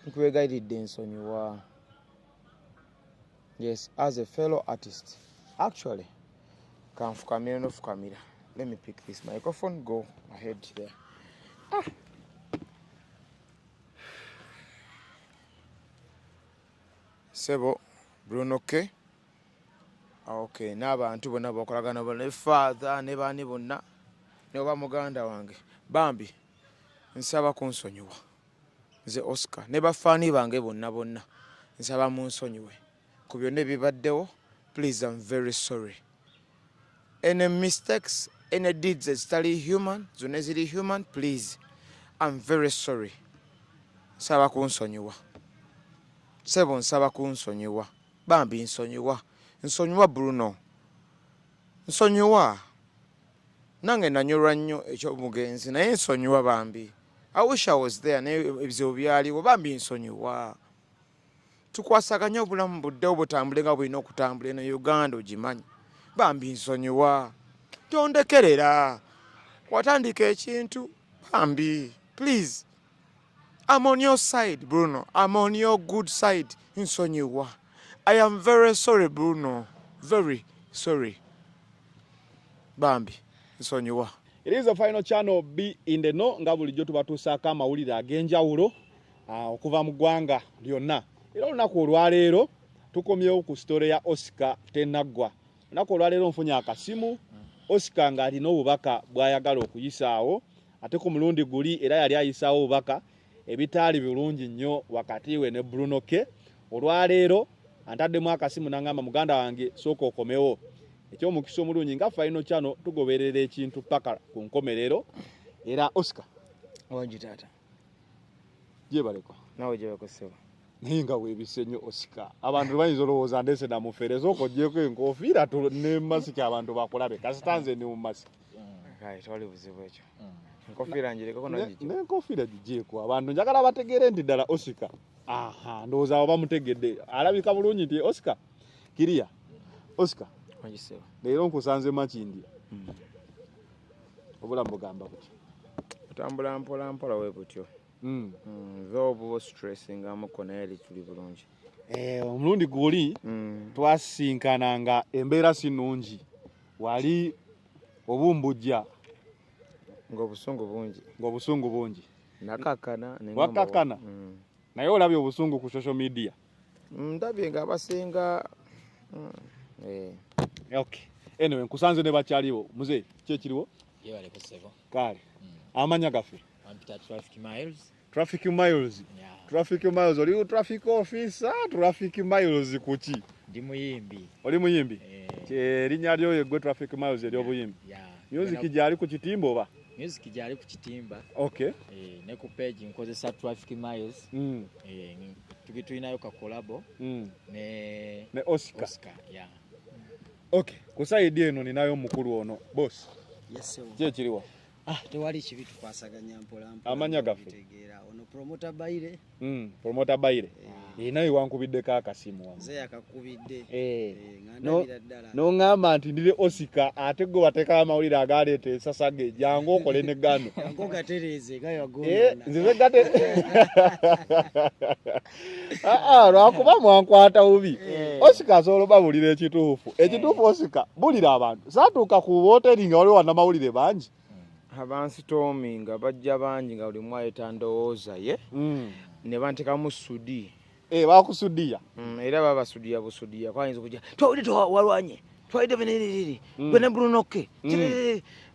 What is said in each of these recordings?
Nkwegayiridde, nsonyiwa. Yes, as a fellow artist, actually kanfukamire nofukamira. Let me pick this microphone, go ahead there. Ah. Sebo Bruno K, okay, n'abantu bonna bakolagana bonna, ne father ne baani bonna, ne oba muganda wange, bambi nsaba kunsonyiwa. Nze Oscar ne bafaani bange bonna bonna, nsaba munsonyiwe ku byonna ebibaddewo. Please, I'm very sorry. Any mistakes, any deeds ezitali human, zonna eziri human, please, I'm very sorry. Nsaba kunsonyiwa, sebo, nsaba kunsonyiwa bambi, nsonyiwa, nsonyiwa Bruno, nsonyiwa. Nange nanyolwa nnyo ekyomugenzi, naye nsonyiwa bambi. I wish I was there, naye ebizibu byaliwo. Bambi nsonyiwa. Tukwasaganye obulamu buddewo, butambule nga bulina okutambula. Eno Uganda ogimanyi. Bambi nsonyiwa, tondekerera. Watandika ekintu, bambi, please. I'm on your side, Bruno. I'm on your good side. Nsonyiwa. I am very sorry, Bruno, very sorry. Bambi nsonyiwa. It is a final channel, be in the know. Nga bulijjo tubatuusaako amawulire ag'enjawulo okuva mu ggwanga lyonna. Era olunaku olwaleero tukomyewo ku story ya Oscar tenaggwa. Olunaku olwaleero nfunye akasimu, Oscar ng'alina obubaka bw'ayagala okuyisaawo. Ate ku mulundi guli era yali ayisaawo obubaka ebitaali bulungi nnyo wakati we ne Bruno K. Olwaleero antaddemu akasimu n'aŋŋamba, "Muganda wange, sooka okomewo." Ekyomukisa omulungi, nga Final Channel tugoberera ekintu paka ku nkomerero. Era Oscar. Wangi taata. Gyebaleko. Nawe gyebakosebwa. Naye nga weebise nnyo, Oscar. Abantu bayinza olowooza ndeese namufere. Sooka ogyeko enkofiira ne masiki, abantu bakulabe. Kasita nze ndi mu masiki. Kale, tewali buzibu ekyo. Enkofiira ngirekeko? Nagigye. N'enkofiira gigyeko, abantu njagala bategeere nti ddala Oscar. Aha, ndowooza abo bamutegedde, alabika bulungi nti Oscar kiriya Oscar. Wangi sebo. Leero nkusanze Makindye. Obulamu bugamba buti? Otambula mpola mpola we butyo. Though buba stressingamuko, naye eri tuli bulungi. Eh, omulundi guli twasisinkana nga embeera si nnungi, wali obumbujja. Ng'obusungu bungi. Ng'obusungu bungi. Nakakana ne ngamba. Wakkakkana? Naye olabye obusungu ku social media. Ndabye nga abasinga eh. Okay, anyway, nkusanze ne bakyaliwo. Muze ki ekiriwo? Yebaleko ssebo. Kale, amanya gaffe? Bampita Traffic Miles. Traffic Miles? Yeah. Traffic Miles, oli traffic officer? Traffic Miles kuki? Ndi muyimbi. Oli muyimbi? Eh. Erinnya lyo yeggwe Traffic Miles ery'obuyimbi? Yeah. Music gyali ku kitimba oba? Music gyali ku kitimba. Okay. Eh, ne ku page nkozesa Traffic Miles. Eh, tugi tulinayo ka collabo ne Ne Oscar. Oscar, yeah. Okay, ku side eno ninayo omukulu ono, boss. Yes, sir. Ki ekiriwo? Ah, tewali kibi, tukwasaganya mpola mpola. Amanya gaffe? Bitegeera. Ono Promoter Baire. Promoter Baire. Eh, naye wankubiddeko akasimu wano. Nze yakakubidde. Eh. Eh, nga No, ndabira ddala. N'oŋŋamba nti ndire Oscar, ate gwe wateekayo amawulire agaleeta ensasage, jangu okole ne gano. Jangu ogatereeze nga Eh, yagonoona. Nzize gate. Ah, ah, lwakuba mwankwata bubi. Oscar asobola obabulira ekituufu. Ekituufu, Oscar, bulira abantu. Saatuuka ku wooteri nga waliwo bannamawulire bangi. Abansitoomi nga bajja bangi, nga buli omu ayeta ndowooza ye, ne bantekamu sudi. Eh, bakusudiya. Era babasudiya busudiya, kwayinza okujja twawulidde walwanye, twalidde biniriri gwe ne Bruno K.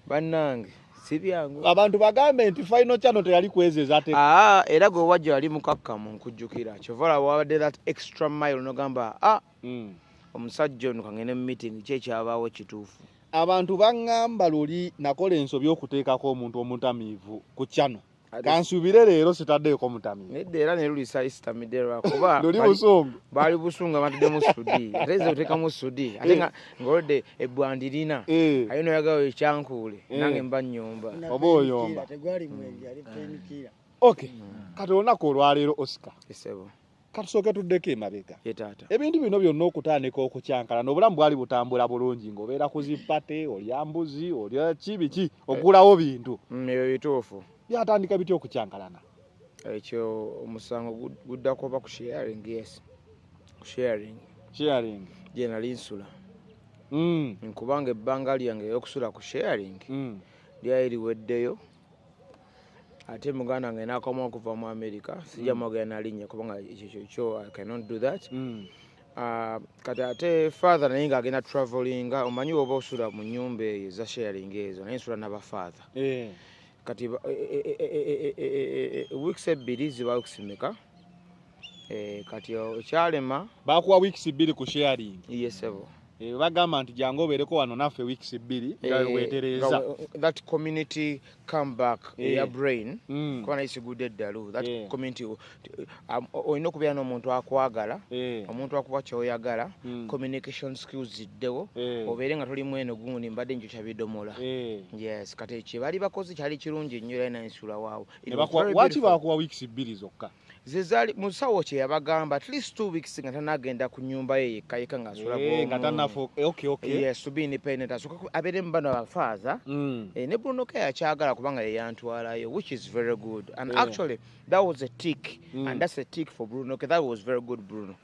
Bannange, si byangu. Abantu bagambe nti Final Channel teyali kwezeza ate. Aa, era gwe wajja wali mukakkamu, nkujjukira. Kyova olaba wabadde that extra mile, nogamba, "Ah, omusajja ono kangende mu meeting." Ki ekyabaawo kituufu? Abantu baŋŋamba luli nakola ensobi okuteekako omuntu omutamiivu ku channel. Kansuubire leero sitaddeeko mutamiivu. Nedda, era ne luli saisitamidde lwakuba Luli busungu. Baali busungu, bataddemu sudi, ate nze oteekamu sudi ate nga ng'olodde ebbwandirina, aye noyagala ekyankuule. Nange mba nnyomba. Oba oyomba. Tegwali mwenge, ali painkiller. Okay, kati olunaku olwaleero, Oscar, Esebo. katusooke tuddeko emabega. Ye taata. Ebintu bino byonna okutandika okukyankalana, obulamu bwali butambula bulungi, ng'obeera ku zipate, olya mbuzi, olya ki, biki, ogulawo bintu. Ebyo bituufu. Byatandika bitya okukyankalana? Ekyo omusango guddako oba ku sharing? Yes, ku sharing. Sharing. Gye nali nsula. Nkubanga ebbanga lyange eyokusula ku sharing lyali liweddeyo, ate muganda wange n'akoma okuva mu America, sijja mwogera nalinnya kubanga ekyo kyo I cannot do that. Kati ate father naye ng'agenda travelinga. Omanyi oba osula mu nnyumba eyo eza sharing ezo, naye nsula n'abafather. Kati weeks 2 ziba weeks meka? Kati ekyalema Bakuwa weeks 2 ku sharing? Yes, sebo. Bagamba nti jangu obeereko wano naffe weeks 2 nga weetereeza. That community comeback eya brain, kuba naye sigudde eddalu. That community, olina okubeera n'omuntu akwagala, omuntu akuwa kyoyagala, communication skills ziddewo, obeere nga tolimu eno gundi mbadde njokya bidomola. Yes, kati kye bali bakoze kyali kirungi nnyo, era nansula waawo. Waki bakuwa weeks 2 zokka? Zezaali musawo kye yabagamba, at least 2 weeks nga tanagenda ku nyumba ye yekka yekka ng'asula Nga tannafu, okay. Yes, to be independent, asooka abeere mu bano abafaaza. Ne Bruno K yakyagala kubanga ye yantwalayo, which is very good, and actually that was a tick, and that's a tick for Bruno K. That was very good, Bruno.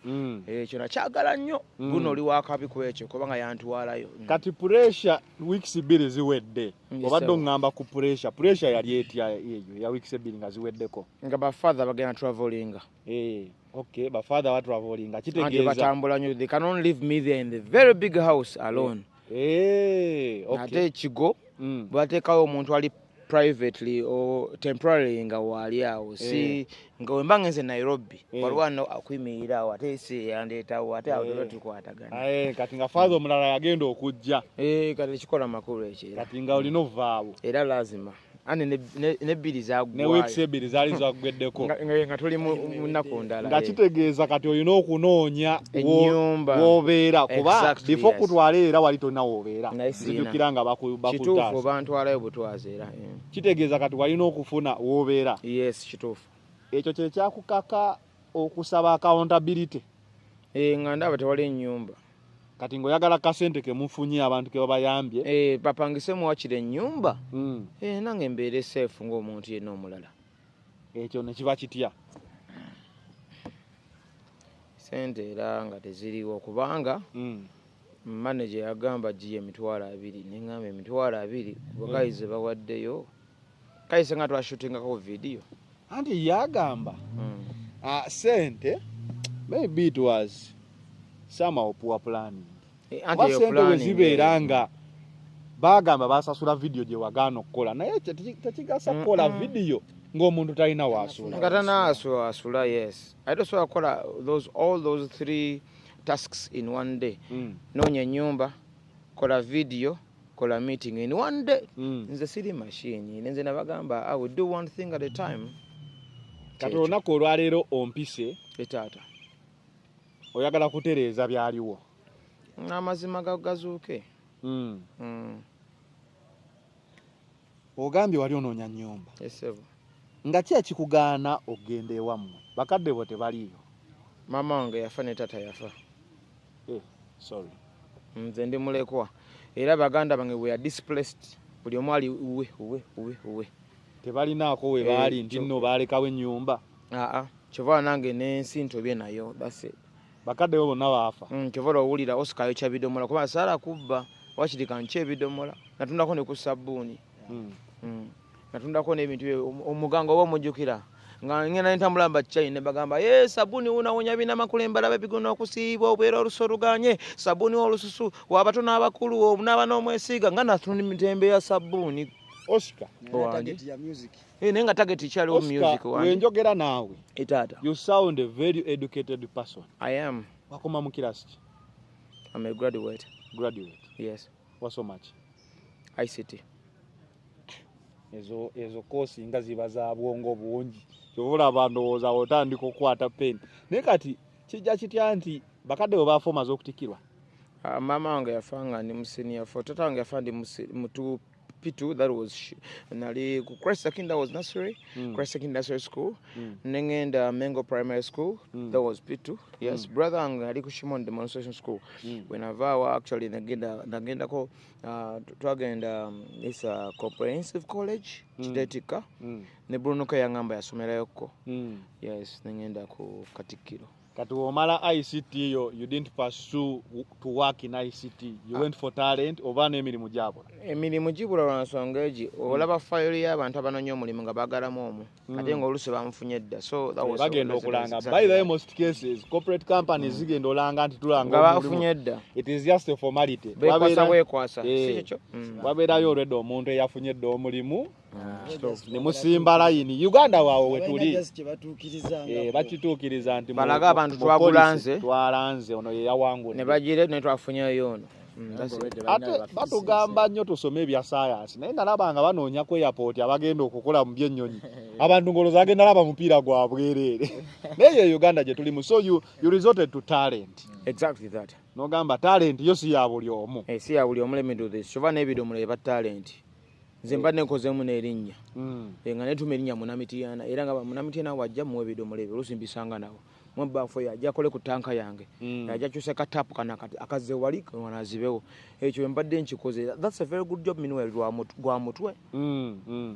Ekyo nakyagala nnyo. Bruno oli wakabi ku ekyo kubanga yantwalayo. Kati pressure, weeks 2 ziwedde, obadde oŋŋamba ku pressure. Pressure yali etya eyo ya weeks 2 nga ziweddeko? Nga bafather bagenda travelinga. Okay, bafather batravelinga, anti kitegeeza batambula nnyo, they cannot leave me there in the very big house alone. Ate ekigo bateekawo omuntu ali privately or temporarily nga waali awo, si nga wemba ngenze Nairobi, waliwo ano akuyimirira awo, ate si yandeetawo, ate awo tuba tukwatagana. Kati nga father omulala yagenda okujja. Kati ekikola makulu ekyo era. Kati nga olina ovaawo. Era lazima ane nebbiri Ne zaggwayo. Weeks 2 zaali zaggweddeko. Nga tuli mu nnaku ndala. Nga kitegeeza kati olina okunoonya Ennyumba. w'obeera, kuba Exactly, before yes. kutwala era wali tolina w'obeera. Naye siina. Nzijukira nga Kituufu, bakutaasa. bantwalayo butwazi era. Kitegeeza kati walina okufuna w'obeera. Yes, kituufu. Ekyo kyekyakukaka okusaba accountability? Nga ndaba tewali ennyumba. Kati ng'oyagala kasente kemufunye, abantu ke babayambye. Bapangisemu wakiri ennyumba. Nange mbeere safe ng'omuntu yenna omulala. Ekyo ne kiba kitya? Sente era nga teziriwo kubanga manager yagamba giye 20,000, neŋŋamba 20,000 bakayize bawaddeyo kayise nga twashutingako vidiyo. Anti yagamba sente, maybe it was somehow poor planning. Kuba sente bwe zibeera nga bagamba basasula vidiyo gye wagaana okukola, naye tekigasa kukola vidiyo ng'omuntu talina waasula. Nga tanaasula asula, yes, ate osobola kukola those, all those three tasks in one day? Noonya ennyumba, kola vidiyo, kola meeting in one day. Nze siri machine, nze nabagamba I will do one thing at a time. Kati olunaku olwaleero ompise Etaata. oyagala kutereeza byaliwo. N'amazima gazuuke. Ogambye wali onoonya nnyumba. Esebo. Nga ki ekikugaana okugenda ewammwe? Bakadde bo tebaliiyo? Maama wange yafa ne taata yafa. Sorry. Nze ndi mulekwa, era baganda bange we are displaced, buli omu ali uwe uwe uwe uwe. Tebalinaako we baali nti nno baalekawo ennyumba? Aa, kyova nange n'ensi ntobye nayo, that's it. Bakadde bo bonna baafa? Kyova olwowulira Oscar ayokya bidomola, kuba saala kubba wakiri kankya ebidomola, natundako ne ku sabbuuni. Natundako n'ebintu omuganga oba omujjukira nga ngenda nentambula mbakyayi ne bagamba ye sabbuuni wunawonya bina makulembala bebigona okusiibwa obeera olusu oluganye sabbuuni w'olususu wabato n'abakulu omunaaba n'omwesiiga nga natunda emitembe ya sabbuuni. Oscar. Wange. Target ya music. Naye nga target kyaliwo Oscar, music wange. Wenjogera naawe, Etaata. you sound a very educated person. I am. Wakoma mu kirasi ki? I'm a graduate. Graduate? Yes. Wasoma ki? ICT. Ezo koosi nga ziba za bwongo bungi, kyova olaba ndowooza otandika okukwata peni. Naye kati kijja kitya nti bakadde bwe baafa omaze okutikirwa? Maama wange yafa nga ndi mu senior four, tata wange yafa ndi mu two P2, that was nali ku Christ the King, that was nursery. Christ the King Nursery School. Nengenda Mengo Primary School. That was P2, yes. Brother wange ali ku Shimon Demonstration School. When avaawo actually nagendako, twagenda, it's a comprehensive college, Kidetika. Ne Bruno K yangamba yasomerayokko. Yes, nengenda ku Katikkiro. Kati womala ICT yo, you didn't pursue to work in ICT, you went for talent oba n'emirimu gyabula? Emirimu gibula lwa nsonga egi, olaba fayiro y'abantu abanoonya omulimu nga baagalamu omu, ate ng'oluusi bamufunye dda, so that was Bagenda okulanga. By the way, most cases corporate companies zigenda olanga nti tulanga nga omulimu. Bafunye dda. It is just a formality. Bekwasa bwekwasa, Eh, si kyekyo? Wabeerayo olwedde omuntu eyafunye dda omulimu ne musimba layini. Uganda waawe wetuli. Just kyebatuukiriza. Eh, bakituukiriza nti Balage abantu mu twagulanze. policy twalanze ono ye yawangudde. Ne bagire ne twafunyeyo ono. That's it. Ate batugamba nnyo tusome ebya sayansi, naye nalaba nga banoonya ku airport abagenda okukola mu byennyonyi, abantu ngoloza agenda laba mupiira gwa bwereere, naye ye Uganda gye tulimu. So you resorted to talent. Exactly that. N'ogamba talent yo si ya buli omu. Eh, si ya buli omu. Let me do this, kyova n'ebidomola eba talent. Nze mbadde nkozeemu n'erinnya. Eh, nga netuma erinnya Munamitiana, era nga Munamitiana wajja muwa ebidomola ebyo, oluusi mbisanga nawo mwebaafu oyo ajja akole ku tanka yange. Ajja akyuse katapu kano akazze wali wanazibewo. Ekyo mbadde nkikoze. That's a very good job. Meanwhile gwa mutwe.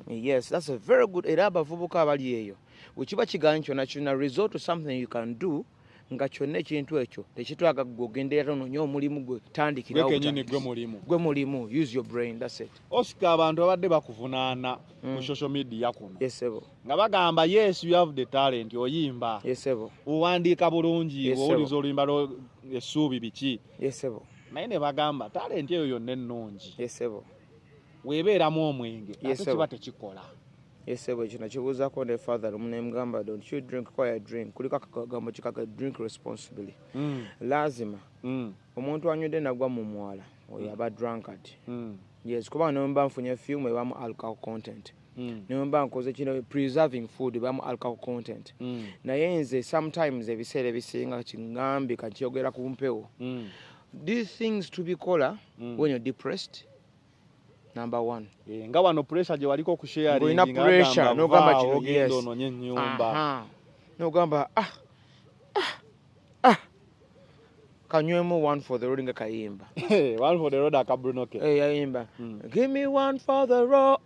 Yes, that's a very good. Era abavubuka abali eyo, wekiba kiganyi kyonna kyonna, resort to something you can do, nga kyonna ekintu ekyo tekitwaga gwe ogenderera ononye omulimu gwe tandikirawo. Gwe kenyini butandisi. Gwe mulimu. Gwe mulimu, use your brain, that's it. Oscar, abantu babadde bakuvunaana ku social media kuno Yes sebo. nga bagamba, yes, you have the talent, oyimba, Yes sebo. owandiika bulungi, Yes, owuliza sebo. oluyimba lwo essuubi biki, Yes sebo. naye ne bagamba talent eyo yonna ennungi Yes sebo. weebeeramu omwenge Yes, ate sebo. kiba tekikola. Yes sebo, ekyo nakibuuzaako ne father lumu nemugamba, "Don't you drink?" Why I drink, kuliko akagambo kikaga, "Drink responsibly." Lazima omuntu anywedde nagwa mu mwala, oyo aba drunkard. Yes, kubanga nemba nfunye fume ebamu alcohol content, nemba nkoze kino, preserving food ebamu alcohol content. Naye nze sometimes ebiseera ebisinga kiŋŋambe kankyogera ku mpewo, these things tubikola when you're depressed, number one. Eh, nga wano pressure gye waliko Ng'olina pressure, n'ogamba kino, ogenda yes. ononye ennyumba. Aha. N'ogamba, ah, ah, ah, kanywemu one for the road nga kayimba. One for the road aka Bruno K. Eh, yayimba, "Give me one for the road,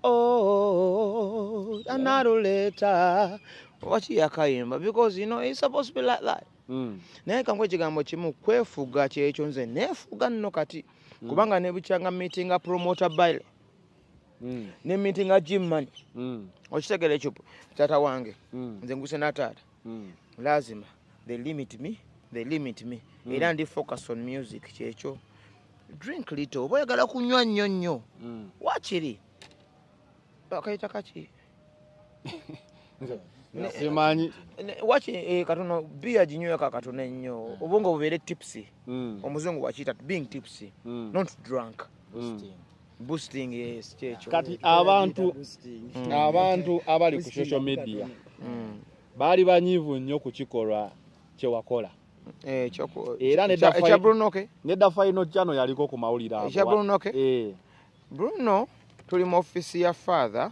another later." Waki yakayimba? Because you know it's supposed to be like that. Naye kankuwa ekigambo kimu, kwefuga. Kyekyo, nze neefuga nno kati, kubanga nebukyanga meetinga promoter Baile, ne meetinga Jim Money. Okitegera ekyo, taata wange? Nze nguse nataata. Lazima they limit me, they limit me. Era ndi focus on music. Kyekyo, drink little oba oyagala kunywa nnyo nnyo. Wakiri bakayita kaki? Simanyi. Waki eh, katono biya ginyweka katono ennyo, obwongo bubeere tipsy. Omuzungu wakiyita being tipsy, not drunk. Boosting. Boosting, yes, kyekyo. Kati abantu abali ku social media baali banyiivu nnyo ku kikolwa kyewakola. Eh, Era ekya Bruno K. Nedda, final channel yaliko ku mawulire ago. Ekya Bruno K? Eh. Bruno, tuli mu office ya father.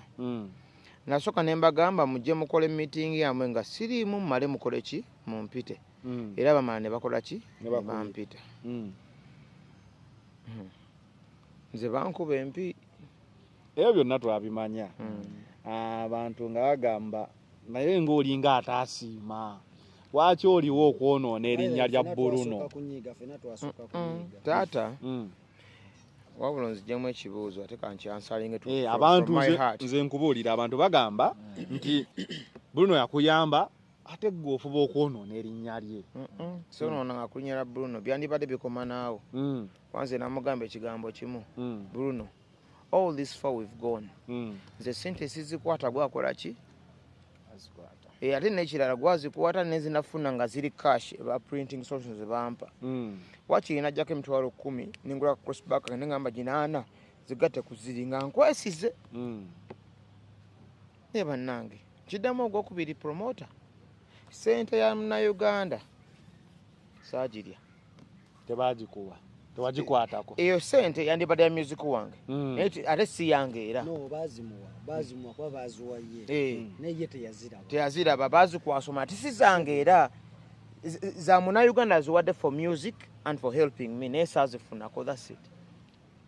Nasooka ne mbagamba, mujje mukole meeting yammwe nga siriimu, mumale mukole ki, mumpite. Era bamala ne bakola ki? Ne bakuyita. Bampita. Nze bankuba empi. Ebyo byonna twabimanya. Abantu nga bagamba, naye ng'olinga ataasiima, lwaki oliwo okwonoona erinnya lya Bruno? Kunyiga, fena twasooka kunyiga. Taata, wabula nzijjemu ekibuuzo ate kankyansalinge. Eh, abantu nze nkubuulira, abantu bagamba nti Bruno yakuyamba, ate gwe ofuba okwonoona erinnya lye. Sonoona nga kulinnya lya Bruno, byandibadde bikoma naawo. Wanze namugamba ekigambo kimu, "Bruno, all this far we've gone, nze sente sizikwata, gwakola ki?" Azikwata. Eh, ate nekirala gwazikwata, nezinafuna nga ziri cash eba printing solutions bampa. Wakiri najjako 100,000 nengula crossback, nengamba 800 zigatte ku ziri nga nkwesize. Naye bannange, kiddamu ogwokubiri, promoter, sente ya Munnayuganda saagirya. Tebagikuwa, tewagikwatako. Eyo sente yandibadde ya music wange. Naye ate si yange era. No, bazimuwa, bazimuwa kuba baziwa ye. Eh. Naye ye teyaziraba. Teyaziraba, bazikwasoma ate si zange era za Munnayuganda ziwadde for music and for helping me, naye saazifunako, that's it.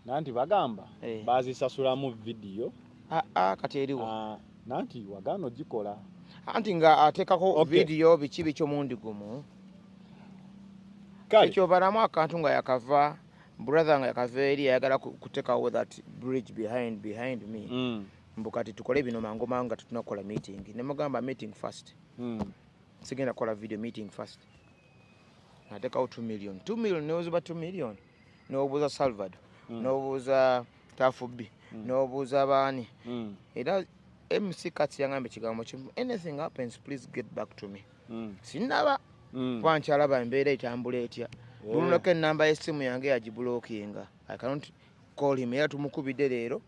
Nanti bagamba Eh. bazisasulamu vidiyo. Aa, kati eriwo? Ah, Nanti wagaana ogikola. Anti nga ateekako video biki biki omundi gumu. Kale. Ekyobalamu akantu nga yakava brother nga yakava eri ayagala kuteekawo that bridge behind me. Mbu kati tukole bino mangu mangu nga tetunakola meeting. Ne mugamba meeting first. Sigenda kukola video, meeting first. Nateekawo 2 million. 2 million neweziba 2 million. N'obuuza Salvador, n'obuuza Tafubi, n'obuuza baani. Era MC Kats yangambye ekigambo kimu, anything happens please get back to me. Sinnaba kuba nkyalaba embeera etambula etya. Bulunako ennamba y'essimu yange yagiblockinga. I cannot call him. Era tumukubidde leero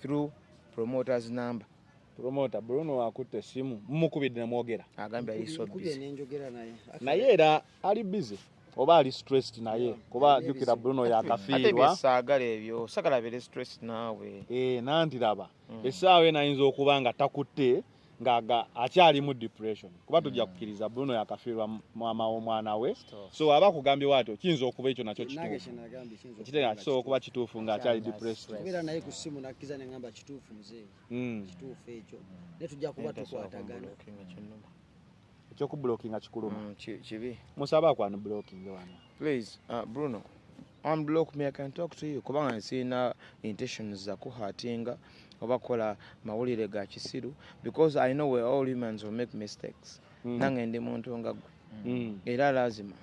through promoters number. Promoter Bruno akutte essimu, mumukubidde nemwogera. Agambye ali so Nkubye busy. Nenjogera naye. Naye era ali busy oba ali stressed naye kuba alina jjukira ebizibu. Bruno Ate yakafiirwa. byesaagala ebyo, sagala abeere stressed naawe. Nanti laba essaawa eno ayinza okuba nga takutte ng'aga akyali mu depression kuba tujja kukkiriza Bruno yakafiirwa maama w'omwana we, so aba akugambye bw'atyo kiyinza okuba ekyo nakyo Nange kituufu. kyenagambye kiyinza Ekitegeeza okuba kisobola okuba kituufu ng'akyali Akyalina depressed. stress. Kubeera naye ku ssimu nakkiza neŋŋamba kituufu muzeeyi, kituufu ekyo, naye tujja kuba tukwatagana. Kumblockinga kinnuma. Ekyokublockinga kikuluma. Kibi. Musaba akwani blocking wano. Please, Bruno, unblock me, I can talk to you. Kubanga sirina intentions za kuhurtinga oba kukola mawulire ga kisiru because I know we all humans will make mistakes. Nange ndi muntu nga ggwe. Era lazima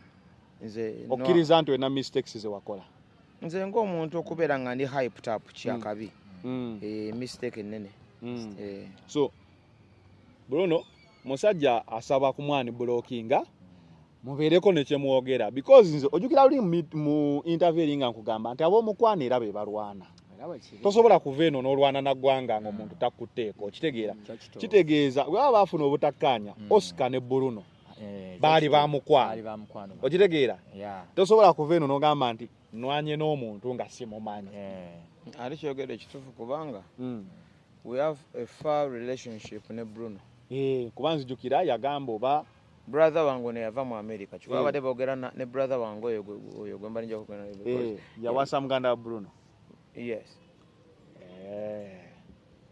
nze Okkiriza nti olina mistakes ze wakola? Nze ng'omuntu okubeera nga ndi hyped up kyakabi. Mistake ennene. So Bruno musajja asaba kumwani blockinga mubeereko ne kyemwogera because nze ojjukira luli mu interview eri nga nkugamba nti ab'omukwano era be balwana. Era bwe kiri. Tosobola kuva eno n'olwana na ggwanga ng'omuntu takutteeko, okitegeera? Kyo kituufu. Kitegeeza bwe baba baafuna obutakkaanya, Oscar ne Bruno baali kyo ba mukwano. Baali ba mukwano. Okitegeera? Yeah. Tosobola kuva eno n'ogamba nti nwanye n'omuntu nga simumanyi. Ate kyogedde ekituufu kubanga we have a far relationship ne Bruno. Kuba nzijukira yagamba oba brother wange ono yava mu America. Kyokka babadde boogera ne brother wange oyo oyo gwe mba nja kwogera naye because Yawasa muganda wa Bruno. Yes.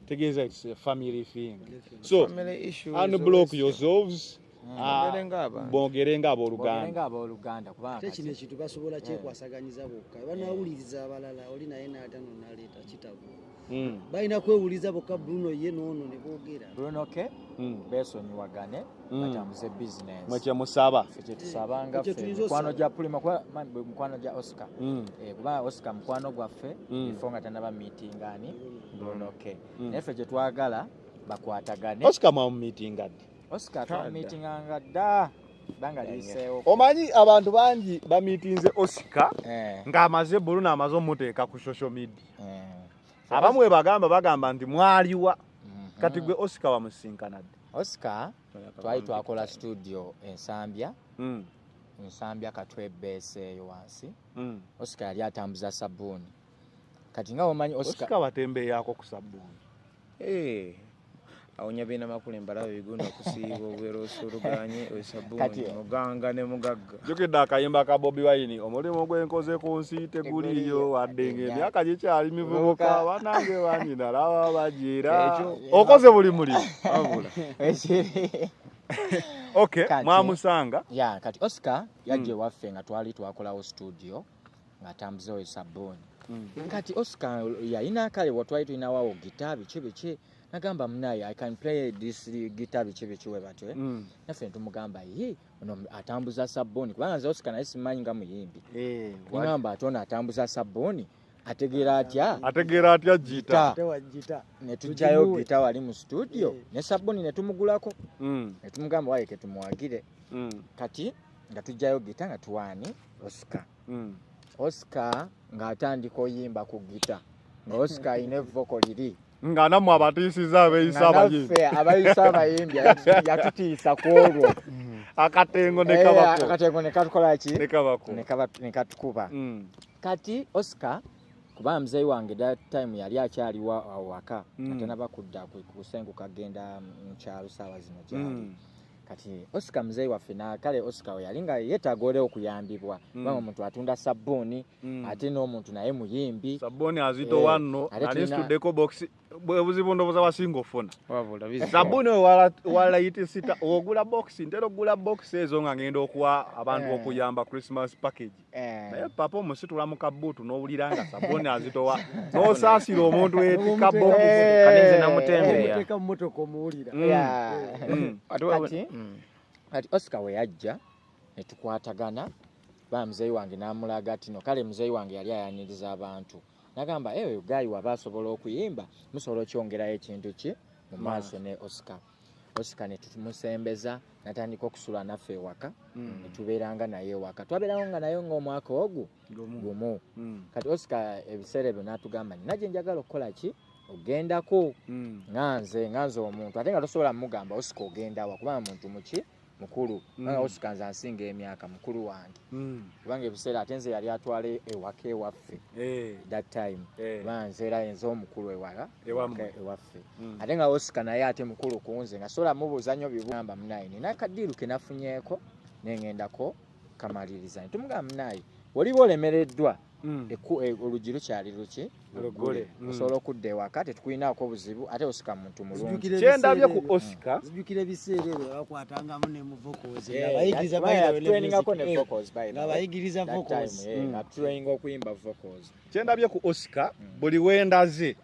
Tegeeza it's a family thing. So, Family issues unblock always- yourselves. Boogere ng'abantu. Boogere ng'abooluganda. Boogere ng'abooluganda kubanga Ate kino kati ekintu basobola kyekwasaganyiza bokka, banawuliriza abalala oli naye n'atano n'aleeta kitabo. Balina kwewuliza bokka Bruno ye n'ono ne boogera. Bruno K beesonyiwagane batambuze business. Mwe kye musaba. Ffe kye tusabanga Ekyo ffe tuyinza mikwano osaba. gya Prima kuba mukwano gya Oscar. Kuba Oscar mukwano gwaffe before nga tannaba meeting ani Bruno K. Naye ffe kye twagala bakwatagane. Oscar mwamumeetinga ddi? Oscar Kadda. twamumeetinganga dda bbanga liyiseewo. Omanyi abantu bangi bameetinze Oscar ng'amaze Bruno amaze omuteeka ku social media. Abamu bwe bagamba nti mwaliwa. Kati gwe Oscar wamusinkana ddi? Oscar twali twakola studio Ensambya. Ensambya Katwe base eyo wansi. Oscar yali atambuza sabbuuni. Kati nga bw'omanyi Oscar Oscar watembeeyako ku sabbuuni. Awonya bina makulu embalabe bigunda okusiiba obwerosi oluganye esabbuuni muganga ne mugagga. Jjukidde akayimba ka Bobi Wine, omulimu gwe nkoze ku nsi teguliiyo wadde ng'emyaka gikyali mivubuka, Mivubuka. bannange bangi nalaba bagira. Ekyo. Okoze buli mulimu. Wabula. Ekiri. Okay, Kati mwamusanga. Ya, kati Oscar yajja ewaffe nga twali twakolawo studio ng'atambuza oyo sabbuuni. Kati Oscar yalina kale watwali tulinawo gita biki biki, nagamba munaye I can play this guitar biki biki we batyo. Naffe ne tumugamba ye ono atambuza sabbuuni kubanga nze Oscar naye simanyi nga muyimbi. Ningamba ate ono atambuza sabbuuni ategeera atya? Ategeera atya gita? Ate wa gita. Ne tuggyayo Tugimuwe. gita wali mu studio ne sabbuuni ne tumugulako. Ne tumugamba waye tumuwagire. Kati nga tuggyayo gita nga tuwaani Oscar. Oscar ng'atandika oyimba ku gita. Nga Oscar alina evvoko liri. Nga nammwe abatiisiza abeeyisa Nga abayimbi. naffe abayisa abayimbi yatutiisa ku olwo. Akatengo ne kabako. Akatengo ne katukola ki? Ne kabako. Ne katukuba. Kati Oscar kuba muzeeyi wange that time yali akyali waka atanaba kudda kusenguka genda mu kyalo saawa zino gyali. Kati Oscar muzeeyi waffe na kale Oscar we yali nga yeetaaga ole okuyambibwa kubanga omuntu atunda sabbuuni ate n'omuntu naye muyimbi. Sabbuuni azitowa nno, Ate nali nsituddeko box Bwe buzibu ndowooza wasinga ofuna. Wabula bizibu. Sabuni walayiti sita ogula box, ntera ogula box ezo nga ngenda okuwa abantu okuyamba Christmas package. Naye papa omusitula mu kabuutu n'owulira nga sabuni azitowa, n'osaasira omuntu etika box. Kati nze namutembeya. Omuteeka mu motoka omuwulira. Ate Kati Oscar we yajja ne tukwatagana, ba muzeeyi wange n'amulaga ati no kale muzeeyi wange yali ayaniriza abantu, nagamba ewe guy waba asobola okuyimba, musobola okyongerayo ekintu ki mu maaso ne Oscar. Oscar ne tumusembeza, natandika okusula naffe ewaka, ne tubeeranga naye ewaka, twabeerawo nga naye ng'omwaka ogwo gumu. Kati Oscar ebiseera ebyo n'atugamba, nina gye njagala okukola ki, ogendako nga nze omuntu, ate nga tosobola mugamba Oscar ogendawa, kubanga muntu muki mukulu, kubanga Oscar nze ansinga emyaka, mukulu wange, kubanga ebiseera ate nze yali atwala ewaka ewaffe that time, kubanga nze era nze omukulu ewala Ewammwe. ewaffe, ate nga Oscar naye ate mukulu ku nze, nga sobola mubuuza nnyo bibugamba munaye nina akadiiru ke nafunyeeko nengendako kamaliriza, netumugamba munaye oliba olemereddwa, oluggi lukyali luki? Luggule. Osobola okudda ewaka, tetukulinaako buzibu, ate Oscar muntu mulungi. Zijjukira Kyendabye ebiseera ku ebyo. Oscar. Zijjukira ebiseera ebyo bakwatangamu ne mu vocals, Eh, ng'abayigiriza kuba by the way ne yatutrainingako ne music. vocals, by the way. Ng'abayigiriza That vocals. time, ng'atutraininga okuyimba vocals. Kyendabye ku Oscar, buli wendaze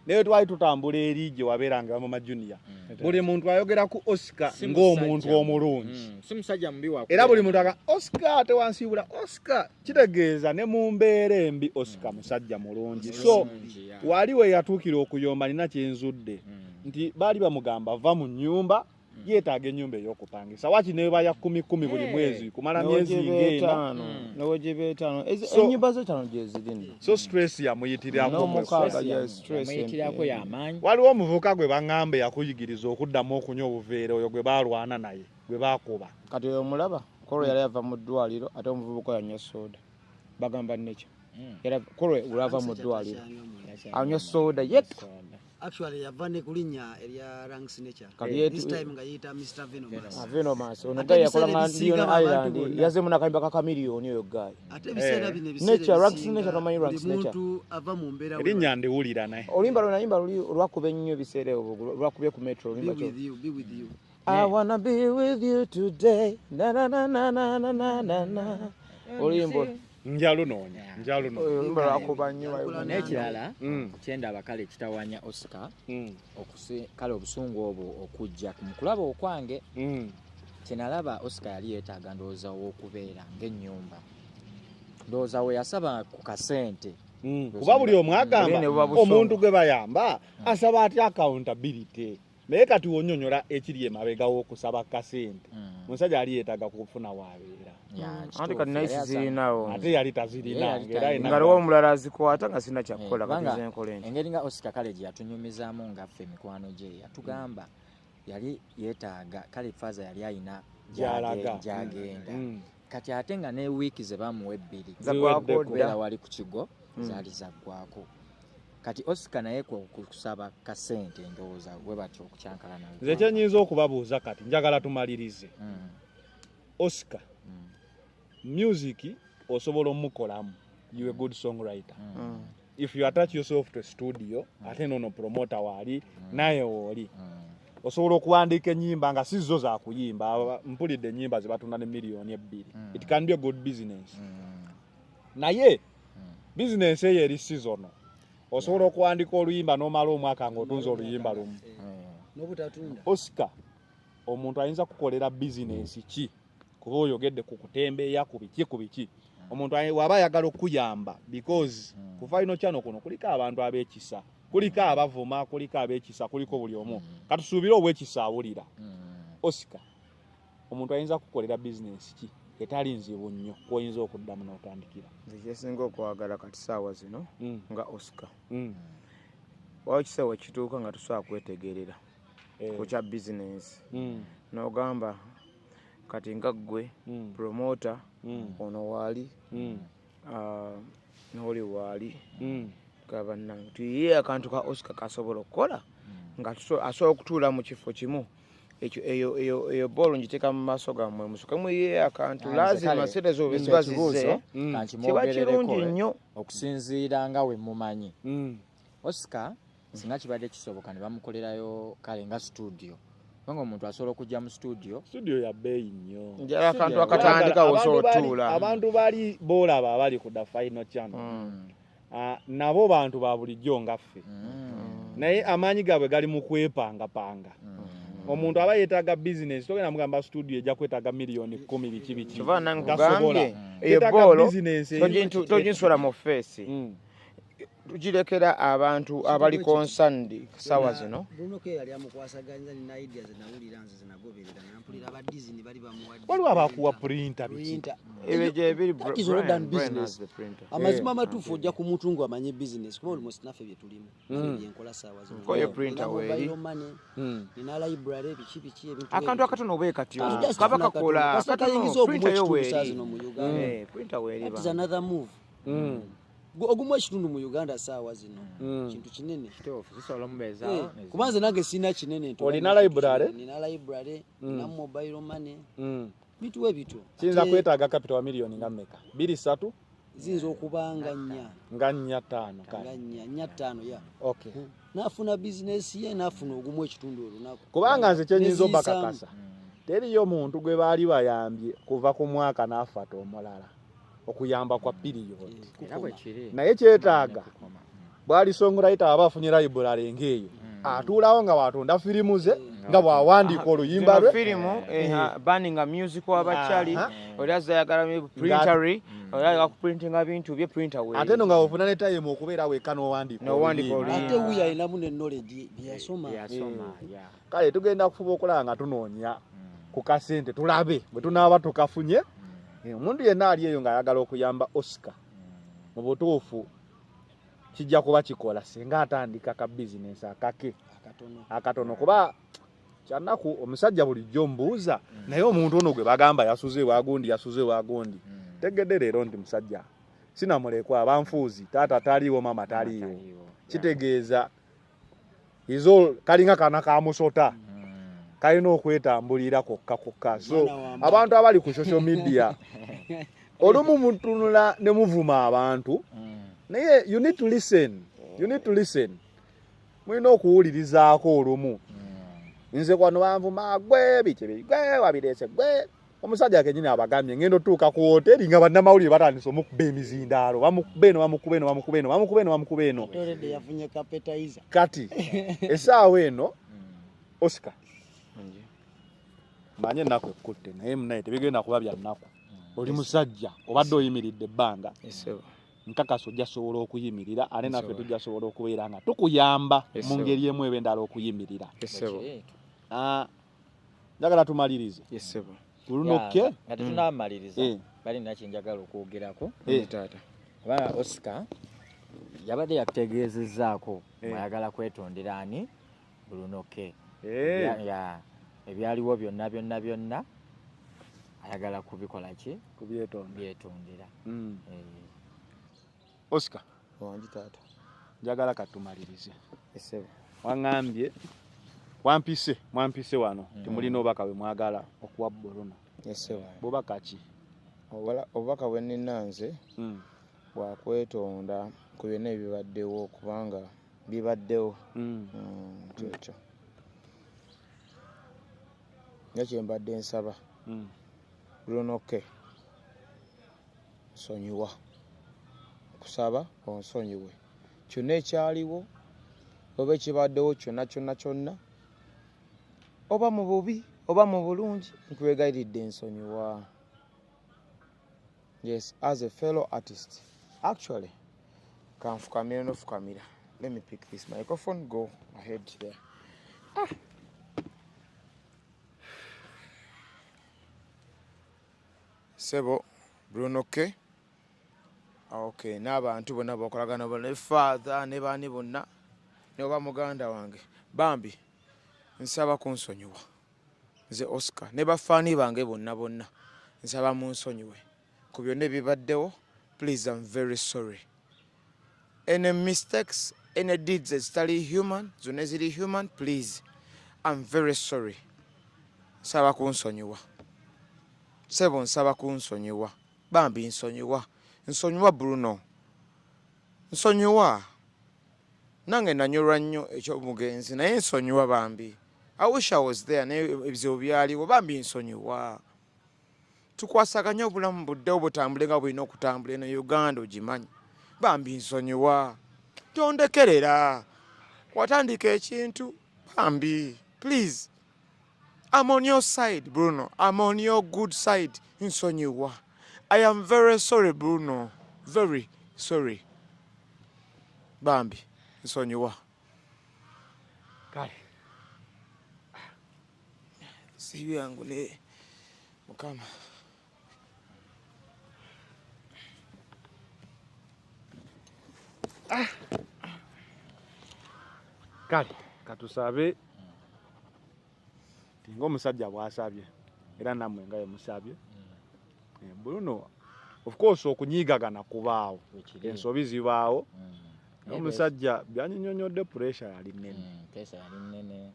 naye twali tutambula eri gye wabeeranga Mama Junior, buli muntu ayogera ku Oscar Si ng'omuntu musajja. omulungi. Si musajja mubi wa Era buli muntu aga Oscar tewansiibula Oscar, kitegeeza ne mu mbeera embi Oscar musajja mulungi. So Mulungi, yeah. wali we yatuukira okuyomba, nina kyenzudde nti baali bamugamba va mu nnyumba, yeetaaga ennyumba ey'okupangisa waki neba ya 10,000 buli mwezi kumala myezi ng'ena. Newegiba 5. Ennyumba zo 5 gyeziri nno. So stress yamuyitirako. N'omukaaga. Stress Yes, stress yamuyitirako y'amaanyi. Waliwo omuvubuka gwe baŋŋamba yakuyigiriza okuddamu okunywa obuveera, oyo gwe baalwana naye gwe baakuba. Kati oyo omulaba kolo yali ava mu ddwaliro, ate omuvubuka oyo anywa soda, bagamba nekyo era kolo olwava mu ddwaliro anywa soda yekka. Actually yava ne ku linnya erya Ranks Nature. Kati This time nga yiyita Mr Venomous. Venomous ono Ate guy yakola ebiseera nga ebisinga Leon abantu Island bonna. yazemu nakayimba ka Chameleone oyo guy. Ate ebiseera bino, ebiseera Nature, Ranks ebisinga, Nature, tomanyi buli Ranks Nature? muntu ava mu mbeera Erinnya ndiwulira naye. Oluyimba lwe nayimba luli olwakuba ennyo ebiseera ebyo, lwakubye ku Metro. Be Oluyimba ki? with you, be with you. I wanna be with you today, na na na na na na na na na, oluyimba Njalunoonya, njalunoonya. Oluyimba lwakuba nnyo. N'ekirala kyendaba kale kitawanya Oscar kale obusungu obwo okujja mu kulaba okwange, kyenalaba Oscar yali yeetaaga ndowooza w'okubeera ng'ennyumba, ndowooza we yasaba ku kasente. Kuba buli omu agamba Oli ne buba busungu. omuntu gwe bayamba asaba atya accountability, naye kati wonyonyola ekiri emabega w'okusaba kasente, omusajja ali yeetaaga kufuna waabeera. Ya, Anti kituufu, kati naye yali sizirinaawo. Ate yali tazirina. Yali Ng'era talina. alina Nga aliwo omulala azikwata nga sina kyakukola. Eh, Kati kubanga nze nkola enti engeri nga Oscar kale gye yatunyumizaamu nga ffe mikwano gye, yatugamba yali yeetaaga kale faaza yali ayina Gy'alaga. gyagenda. Kati ate nga ne wiiki ze bamuwa 2 Zaggwako Ziweddeko. kubeera dda. wali ku kigo zaali zaggwako. Kati Oscar naye kusaba kasente ndowooza we batyo okukyankalana. Nze kyenyinza okubabuuza kati, njagala tumalirize. Oscar, music osobola omukolamu, you a good songwriter if you attach yourself to a studio, ate nono promoter waali naye wooli, osobola okuwandiika ennyimba nga si zo zakuyimba. Mpulidde ennyimba zebatunda ne 2 miliyoni. It can be a good business, naye bizinensi eyo eri seasonal. Osobola okuwandika oluyimba n'omala omwaka ng'otunze oluyimba lumu. N'obutatunda. Oscar, omuntu ayinza kukolera bizinensi ki? Kuba oyogedde ku kutembeeya, ku biki ku biki, omuntu waba ayagala okuyamba, because ku Final Channel kuno kuliko abantu ab'ekisa, kuliko abavuma, kuliko ab'ekisa, kuliko buli omu. Katusuubire obwekisa awulira. Oscar, omuntu ayinza kukolera bizinensi ki etali nzibu nnyo kwoyinza okuddamu n'otandikira? Nze kyesinga okwagala kati saawa zino nga Oscar, wawo ekiseera wekituuka nga tusobola kwetegerera ku kya bizinensi, n'ogamba kati nga ggwe promoter ono waali, n'oli waali, gaba bannange tuyiye akantu ka Oscar kasobola okukola nga asobola okutuula mu kifo kimu ekyo. Eyo boolo ngiteeka mu maaso gammwe, musoke muyiye akantu. Lazima sente zo bwe ziba zizze, kiba kirungi nnyo. Okusinziira nga we mumanyi Oscar. Singa kibadde kisoboka ne bamukolerayo kale nga studio, kubanga omuntu asobola okujja mu studio. Studio ya bbeeyi nnyo. Njala akantu akatandika Abantu osobola otuula. Abantu bali boolaba abali ku The Final Channel, nabo bantu ba bulijjo nga ffe, naye amaanyi gaabwe gali mu kwepangapanga. Omuntu aba yeetaaga bizinesi, togenda mugamba studio ejja kwetaaga miliyoni 10, biki biki. Kyova nange Tasobola. nkugambye eyo Yeetaaga boolo bizinesi toginsula mu face, tugirekera abantu abali concerned sawa zino. Bruno K yali amukwasaganyiza, nina idea zenawulira nze zenagoberera nga mpulira aba Disney bali bamuwadde. Waliwo abakuwa printer, biki. Printer. Ebyo gyebiri. That is already done Brian business. has the printer. Amazima amatuufu, ojja ku muntu ng'amanye business, kuba almost naffe bye tulimu, naffe byenkola saawa zino. Koyo printer Nina weeri. mobile money, nina library, biki biki, ebintu Akantu ebyo. akatono obwe katyo Kantu just kaba funa kakola katono. Kasita katono, kayingiza ogumu printer yo ekitundu saa weeri. zino mu Uganda. Eh, printer weeri. That is Bambi. another move. Ogumu ekitundu mu Uganda saawa zino kintu kinene. Kituufu, zisobola omubeezaawo. Eh, kuba nze nange sirina kinene nti Olina oba library? Nina library, nina mobile money, bituwe bityo. Kiyinza Ate kwetaaga capital wa miliyoni nga mmeka, bbiri, ssatu? Ziyinza okuba nga 4. Nga 4, 5. Nga Kale. 4, 4, 5, ya. Okay. N'afuna bizinesi ye, n'afuna ogumu ekitundu olunaku. Kubanga nze kyenyinza Neziyisaamu. obakakasa, teriyo muntu gwe baali bayambye kuva ku mwaka n'afata omulala okuyamba kwa period. Era bwe kiri. Naye kyetaaga Kukoma. bwali songwriter aba afunye library ng'eyo, atuulawo nga bw'atunda firimu ze, nga bw'awandiika oluyimba Zino lwe. firimu, baninga music w'abakyali, oli azayagala printery, oli ayagala kuprintinga bintu bye, printer weeri. Ate no nga ofuna ne time okubeera wekka n'owandiika N'owandiika oluyimba. oluyimba. Ate wuyo alinamu ne knowledge byeyasoma. Byeyasoma, ya. Kale tugenda kufuba okulaba nga tunoonya ku kasente, tulabe bwe tunaaba tukafunye. Omuntu yenna ali eyo ng'ayagala okuyamba Oscar, mu butuufu kijja kuba kikola singa atandika ka bizinesi akake akatono. Akatono, kuba kyanaku omusajja bulijjo mbuuza, naye omuntu ono gwe bagamba yasuze wagundi, yasuze wagundi, tegedde leero nti musajja sinamulekwa, abanfuuzi, taata taliiwo, mama taliiwo. Taliiwo, ya. Kitegeeza izo kalinga kana ka musota, kalina okwetambulira kokka kokka. So Mwana wa mama. abantu abali ku social media olumu mutunula ne muvuma abantu, naye you need to listen, you need to listen, mulina okuwulirizaako olumu. Nze kwano banvuma, gwe biki bi, gwe wabireese, gwe omusajja kenyini abagambye ngenda otuuka ku hoteri nga bannamawulire batandise omukuba emizindaalo, bamukuba eno, bamukuba eno, bamukuba eno, bamukuba eno, bamukuba eno. Ate already yafunye kapetaiza. Kati essaawa eno, Oscar, manye ennaku ekkutte, naye munaye tebigenda kuba bya nnaku. Oli musajja obadde oyimiridde ebbanga, Esebo. nkakasa ojja sobola okuyimirira, ate naffe Nsobola. tujja sobola okubeera nga tukuyamba mu Esebo. ngeri emu eba endala okuyimirira. Esebo. Ah, njagala tumalirize Esebo. Bruno K. Nga tetunamaliriza, balina kyenjagala okwogerako. Taata. Oba Oscar yabadde yakutegeezezzaako mwayagala kwetondera ani, Bruno K. Ya, ebyaliwo byonna byonna byonna ayagala kubikola ki? Kubyetonda. Byetondera. Eh. Oscar. Wangi taata. Njagala katumalirize. Esebo. Waŋŋambye wampise, mwampise wano temulina obubaka bwe mwagala okuwa Bruno. Esebo. Bubaka ki? Obubaka bwe nnina nze bwakwetonda ku byonna ebibaddewo, kubanga bibaddewo. Kyekyo nga kyembadde nsaba. Bruno K, nsonyiwa, nkusaba onsonyiwe kyonna ekyaliwo oba ekibaddewo kyonna kyonna kyonna, oba mu bubi oba mu bulungi, nkwegayiridde nsonyiwa. Yes, as a fellow artist, actually kanfukamire nofukamira. Let me pick this microphone, go ahead there. Ah. Sebo Bruno K. Okay, n'abantu bonna bakolagana bonna, ne father ne baani bonna, ne oba muganda wange, bambi nsaba kunsonyiwa. Nze Oscar ne bafaani bange bonna bonna, nsaba munsonyiwe ku byonna ebibaddewo. Please, I'm very sorry. Any mistakes, any deeds ezitali human, zonna eziri human, please, I'm very sorry. Nsaba kunsonyiwa sebo, nsaba kunsonyiwa bambi, nsonyiwa, nsonyiwa Bruno, nsonyiwa. Nange nanyolwa nnyo ekyomugenzi, naye nsonyiwa bambi. I wish I was there, naye ebizibu byaliwo. Bambi nsonyiwa, tukwasaganye obulamu buddewo butambule nga bulina okutambula. Eno Uganda ogimanyi. Bambi nsonyiwa, tondekerera, watandika ekintu. Bambi please, I'm on your side, Bruno. I'm on your good side. Nsonyiwa, I am very sorry, Bruno, very sorry. Bambi nsonyiwa. Kale. Si byangu ne Mukama. Kale katusabe tinga omusajja bwasabye era nammwe nga yemusabye. Bruno, of course okunyiigagana kubaawo, Wekiri. ensobi zibaawo. Omusajja byanyinyonyodde, pressure yali nnene. Pressure yali nnene,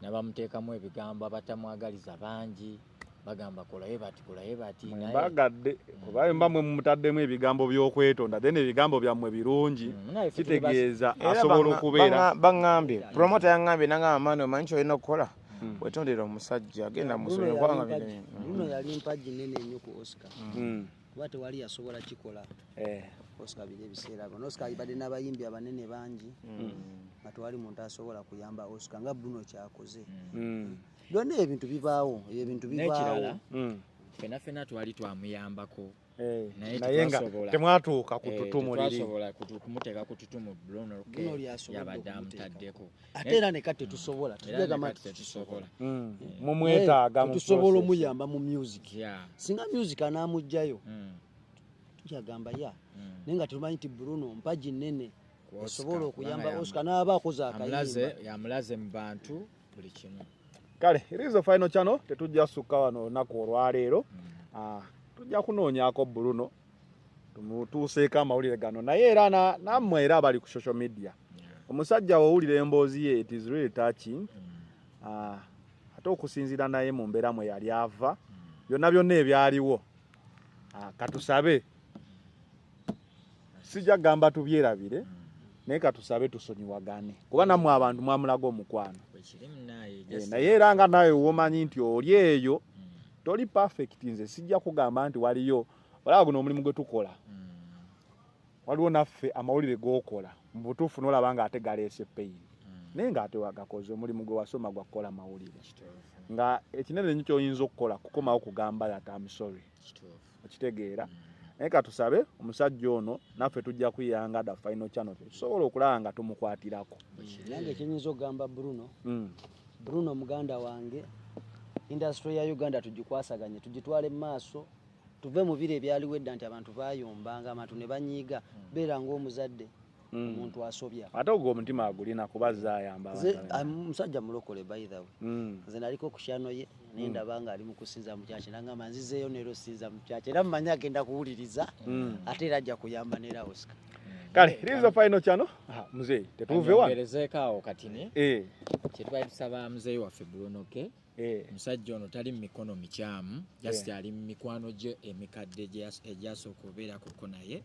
nabamuteekamu ebigambo, abatamwagaliza bangi, bagamba kolayo bati, kolayo bati, naye Mbagadde kuba mba mwe mumutaddemu ebigambo by'okwetonda, then ebigambo byammwe birungi, Naye ffe tuli kitegeeza Era asobola okubeera. Baŋŋambye, promoter yaŋŋambye, nangamba, "Maani, omanyi kyolina okukola? Wetondera omusajja, agenda musonyiwe kubanga Bruno yali mpagi nene nnyo ku Oscar, kuba tewali yasobola kikola. Oscar biri ebiseera bino Oscar alibadde n'abayimbi abanene bangi nga tewali muntu asobola kuyamba Oscar nga Bruno kyakoze. Byonna ebintu bibaawo, ebyo ebintu N'ekirala, bibaawo. Fena fena twali twamuyambako, naye Naye nga tetwasobola. temwatuuka ku tutumu liri. Tetwasobola kumuteeka ku tutumu Bruno K Bruno lyasobodde yabadde okumuteekako. amutaddeko. Ate era ne kati tetusobola Era tujja gamba ne kati nti tetusobola. Mumwetaaga mu tetusobola process. omuyamba mu music. Singa music anaamugjayo, tukyagamba ya, naye nga tumanyi nti Bruno mpagi nnene Ku Oscar, esobola okuyamba kubanga Oscar n'aba akoze amulaze akayimba. Yamulaze mu bantu buli kimu. Kale, it is the final channel, tetujja sukka wano olunaku olwaleero. Tujja kunoonyaako Bruno tumutuuseeko amawulire gano, naye era nammwe era abali ku social media, omusajja wowulira emboozi ye, it is really touching. Ate okusinziira naye mu mbeera mwe yali ava, byonna byonna ebyaliwo, katusabe, sijja kugamba tubyerabire, naye katusabe tusonyiwagane, kuba nammwe abantu mwamulaga omukwano. Bwekiri munaye. Naye era nga naawe womanyi nti oli eyo toli perfect, nze sijja kugamba nti waliyo olaba guno omulimu gwe tukola, waliwo naffe amawulire g'okola mu butuufu n'olaba nga ate galeese pain, naye ng'ate wagakoze omulimu gwe wasoma gwa kukola mawulire, nga ekinene nnyo ky'oyinza okukola kukomawo kugamba that I'm sorry. Okitegeera? Naye katusabe omusajja ono naffe tujja kuyanga the final channel tusobola okulaba nga tumukwatirako. Nange kyenyinza okugamba Bruno, Bruno muganda wange, industry ya Uganda tugikwasaganye, tugitwale mu maaso, tuve mu biro ebyaliwo edda nti abantu bayombanga, abantu ne banyiiga. Beera ng'omuzadde, omuntu asobya. Ate ogwo omutima agulina kuba zaayamba Nze abantu abanene. Musajja mulokole, by the way. Nze naliko ku channel ye naye ndaba nga ali mu kusinza mu kyaki, nagamba nzizeeyo neero sinza mu kyaki, era mmanyi agenda kuwuliriza, ate era ajja kuyamba neera Oscar. Kale, it is the final channel. Ah, muzeeyi, tetuuve wano. Ongerezeeko awo katini. Kyetubali tusaba muzeeyi waffe Bruno K, omusajja ono tali mu mikono mikyamu, just ali mu mikwano gye emikadde egyasooka obeerakoko naye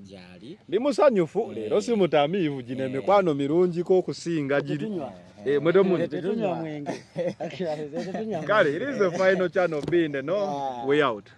gyali. Ndi musanyufu leero, si mutamiivu, gino emikwano mirungiko okusinga giri. Tetunywa. Mwe temunywa. Tetunywa mwenge. Tetunywa. Kale, it is the final channel, be in the know, we out.